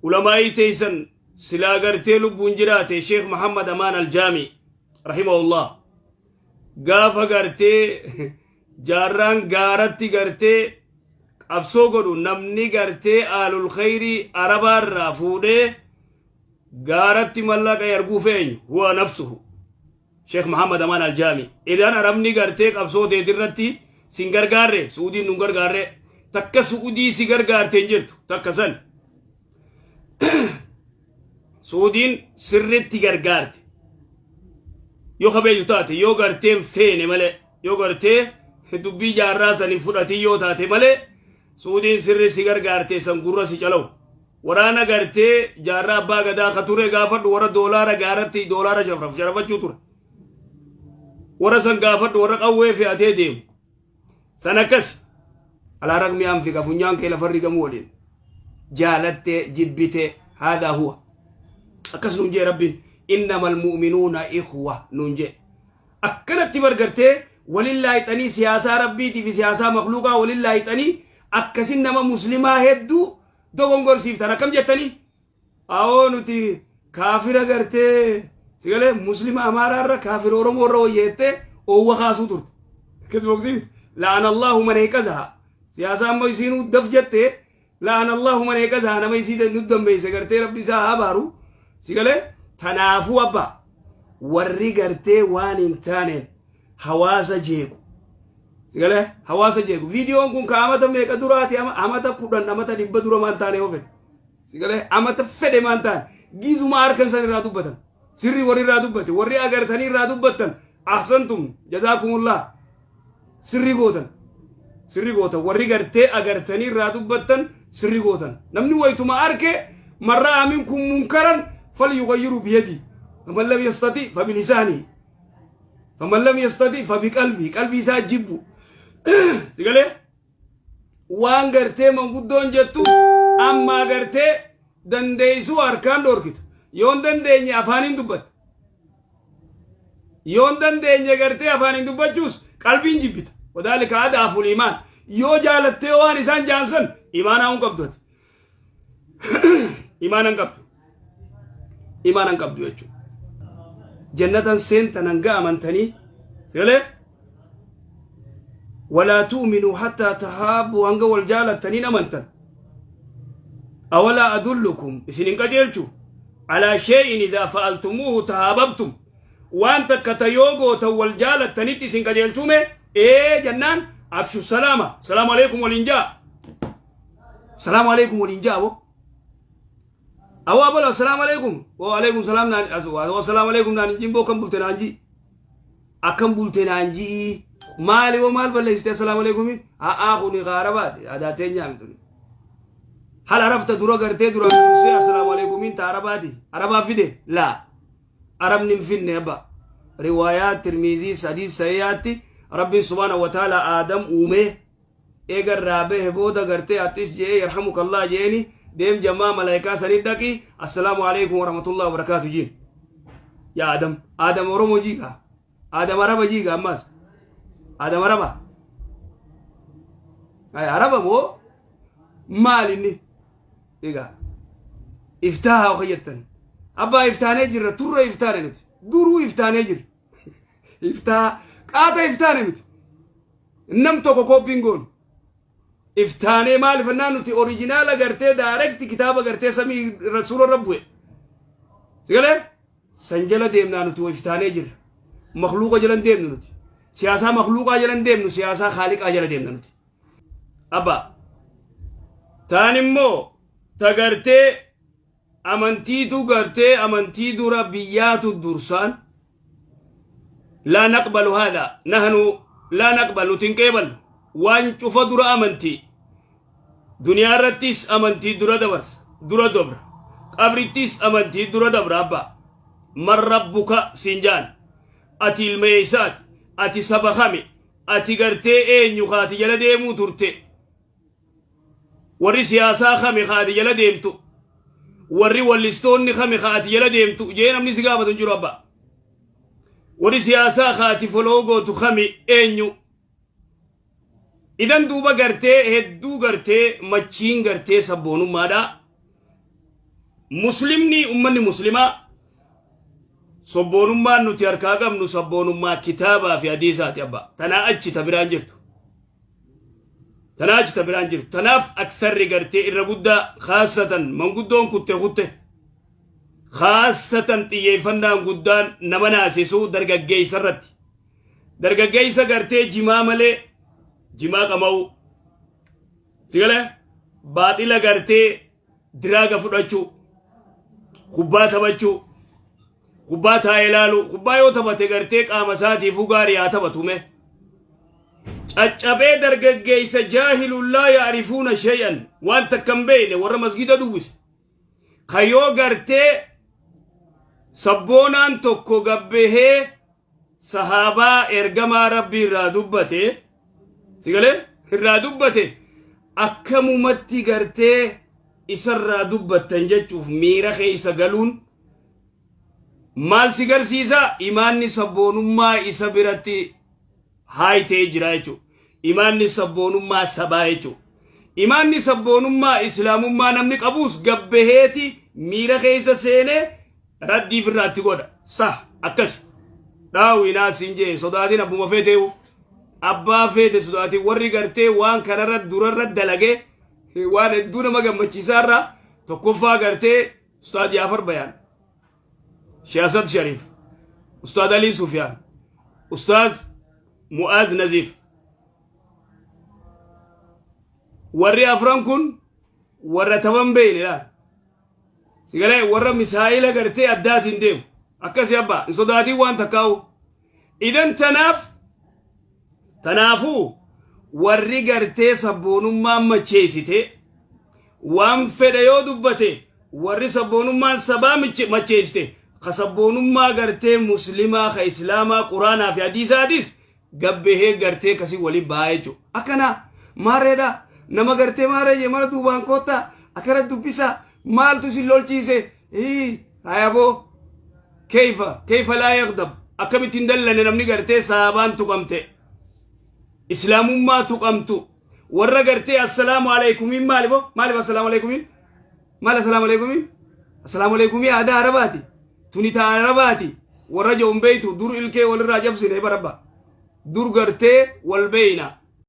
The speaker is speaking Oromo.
Ulamaa'ii teeysan silaa gartee lubbuun jiraate, Sheekh Muhammad Amaan Aljaami rahimahullah, gaafa gartee Jaarraan gaaratti gartee qabsoo godhu, namni gartee aalul khayrii Arabaarraa fuudhee gaaratti mallaqa yarguuf eenyu? Huwa nafsuhu Sheekh Muhammad Amaan Aljaami. Idan Arabni gartee qabsoo teetirratti sin gargaarre, Su'udiin nun gargaarre. Takka Su'udii si gargaarte hin jirtu. Takka san Su'udiin sirritti gargaarte yoo kabeeyyu taate, yoo garteen feene malee, yoo gartee dubbii Jaarraa san hin fudhatin yoo taate malee, Su'udiin sirri si gargaarte san gurra si calawu. Waraana gartee Jaarraa Abbaa Gadaa ka ture gaafadhu, warra doolaara gaaratti doolaara sharaf sharafachuu ture. Warra san gaafadhu, warra qawwee fe'atee deemu. San akkas. Alaa raqmi anfika, funyaan kee lafarri gamuu waliin. Jaalattee jibbitee, haadaa huwa. Akkas nuun jee Rabbiin, innamal mu'minuuna ikhwa nuun jee. Akkanatti bargartee walin laayixanii, siyaasaa Rabbiitii fi siyaasaa makluuqaa walin laayixanii, akkasin nama Muslimaa hedduu dogongorsiiftan. Akkam jettanii? Awoo, nuti kaafira gartee sigalee Muslima Amaaraarra kaafira Oromoo irra wayyeettee oowwa kaasuu turte. Akkas boqsii miti. La'ana Allahu man eeqazaha. Siyaasaa amma isiinuu daf jettee, la'ana Allahu man eeqazaha, nama isii nu dammeesse gartee Rabbi isaa haa baaru. Sigalee tanaafuu abbaa warri gartee waan hin taaneen hawaasa jeequ. Sigalee hawaasa jeequ. Viidiyoon kun ka amata meeqa duraati? Amata 10, amata 100 dura maan taane yoo fedhe. Sigalee amata fedhe maan taane, gizuma harkan san irraa dubbatan. Sirri warri irraa dubbate, warri agartanii irraa dubbattan, ahsantum, jazaakumullah, sirri gootan. Sirri gootan, warri gartee agartanii irraa dubbattan sirri gootan. Namni waytuma arke, man ra'a minkum munkaran falyughayyirhu biyadi. Faman lam yastati fabilisaanihi. Faman lam yastati fabiqalbii, qalbii isaa jibbu. Sigalee waan gartee manguddoon jettu ammaa gartee dandeessuu harkaan dhorkita. Yoon dandeenye afaaniin dubbatta. Yoon dandeenye gartee afaaniin dubbachuus qalbiin jibbita. Wadaalika ad'aful iimaan. Yoo jaalattee waan isaan jaansan, imaanaa hin qabdu ati. Imaana hin qabdu. Imaana hin qabdu jechuudha. Jannatan seentan hanga amantanii sigalee walaa tu'minuu hattaa tahaabuu, hanga wal jaalattaniin amantan. Awalaa adullukum, isin hin qajeelchu, alaa shee'in idaa fa'altumuuhu tahaababtum, waan takka ta yoo gootan wal jaalattanitti isin qajeelchume? Ee jennaan, afshu salaama, salaamu alaikum waliin jaa, salaamu alaikum waliin jaa. Bo awaa bola, assalaamu alaikum, wa alaikum salaam naan, wa assalaamu alaikum naan hin boo, kam bulte naan ji, akkam bulte naan ji'i, maali woo, maal balleessite? Assalaamu alaikum a'aa kuni kaarabaati, aadaa teenyaa mituni. Hal arafta dura gartee duraan dursee assalaamu alaikumiin ta Arabaati, Arabaa fide? Laa, Arabni hin finne abba. Riwaayaa Tirmiizii sadii sahihaatti, Rabbiin subhaanahu wa ta'ala Aadam uumee eega irraa bahe booda gartee axis je'ee, yarhamukallah je'eeni, deem jamaa malaayikaa sanii dhaqi, assalaamu alaikum warahmatullahi wabarakaatu jiin. Yaa Adam, Adam Oromoo jiiga, Adam Araba jiiga, ammaas Adam Araba. Ay, Araba moo maal inni? Egaa iftaaha oka jettan abbaa, iftaanee jirra turre, iftaane nuti duruu iftaanee jirra, iftaa qaata iftaane nuti, nam tokko kooppiin goonu iftaanee. Maaliif ennaan nuti original gartee direct kitaaba gartee samii Rasuula irra bu'e sigalee san jala deemnaa. Nuti iftaanee jirra, makluuqa jala hin deemnu nuti, siyaasaa makluuqaa jala hin deemnu, siyaasaa Haaliqaa jala deemna nuti. Abba taan immoo ta gartee amantiitu gartee amantii dura biyyaatu dursaan, laa naqbalu haadha, nahnu laa naqbal, nuti hin qeeballu. Waan cufa dura amantii. Duniyaa irrattis amantii dura dabarsa, dura dabra, qabrittis amantii dura dabra. Abba, man rabbuka siin jaan, ati ilma eeysaati, ati saba kami, ati gartee eenyu kaati jala deemuu turte, warri siyaasaa kami kaati jala deemtu, warri wallistoonni kami kaati jala deemtu jee namni si gaafatu hin jiru. Abba, warri siyaasaa kaati foloo gootu kami, eenyu? Idan duuba gartee hedduu gartee machiin gartee sabboonummaadha. Muslimni, ummanni muslimaa, sobboonummaan nuti harkaa qabnu sabboonummaa kitaabaa fi hadiisaati abba. Tanaa achi ta biraan jirtu. Tanaa achi ta biraan jirtu. Tanaaf aksarri gartee irra guddaa, khaasatan manguddoon kutte kutte, khaasatan xiyyeeffannaan guddaan nama naasisuu dargaggeessa irratti. Dargaggeessa gartee jimaa malee, jimaa qama'uu. Sigalee baaxila gartee diraaga fudhachuu, kubbaa taphachuu, kubbaa taa'ee ilaaluu, kubbaa yoo taphate gartee qaama isaatiifuu gaarii haa taphatu mee. Caccabee dargaggeessa jaahilun laa ya'rifuuna shay'an, waan takka hin beekne, warra masgida duwwise. Kayoo gartee sabboonaan tokko gabbehee sahaabaa ergamaa rabbii irraa dubbate, sigalee irraa dubbate, akkamumatti gartee isarraa dubbattan jechuuf miira keessa galuun maal si garsiisa? Imaanni sabboonummaa isa biratti haayitee jira jechuudha. Imaanni sabboonummaa sabaa jechuudha. Imaanni sabboonummaa islaamummaa namni qabuus gabbaheeti miira keessa seenee raddiif irraatti godha. Sah, akkas. Dhaawinaa siin jee, sodaatiin abbuma feeteewu. Abbaa feete sodaatiin. Warri gartee waan kanarra durarra dalagee waan hedduu nama gammachiisaarraa tokkoffaa gartee Ustaad Jaafar Bayaan, Sheekh Asad Shariif, Ustaad Alii Sufyaan, Ustaaz Mu'aaz Naziif. Warri afran kun warra taban beeyne laal. Sigalee warra misaa'ila gartee addaatiin deemu. Akkasi abbaa, hin sodaatiin waan takkaa'u. Idan tanaaf, tanaafuu warri gartee sabboonummaan macheessite waan fedhe yoo dubbate, warri sabboonummaan sabaa macheessite, ka sabboonummaa gartee muslimaa, ka islaamaa, quraanaa fi hadiisaatis gabbehee gartee kasii waliin ba'aa jechuudha. Akkana maareedha, nama gartee maaree jee mana duubaan koottaa akkana dubbisaa, maaltu isin lolchiise? Hayaboo, keyfa laa yagdab? Akkamitti hin dallane namni gartee sahabaan tuqamte, islaamummaa tuqamtu, warra gartee assalaamu aleykumiin maali bo? Maaliif assalaamu aleykumiin maal? Assalaamu aleykumiin, assalaamu aleykumii aadaa arabaati tuni, taa arabaati warra jedhu beeytu. Dur ilkee walirraa cabsine barabba, dur gartee wal beeyna.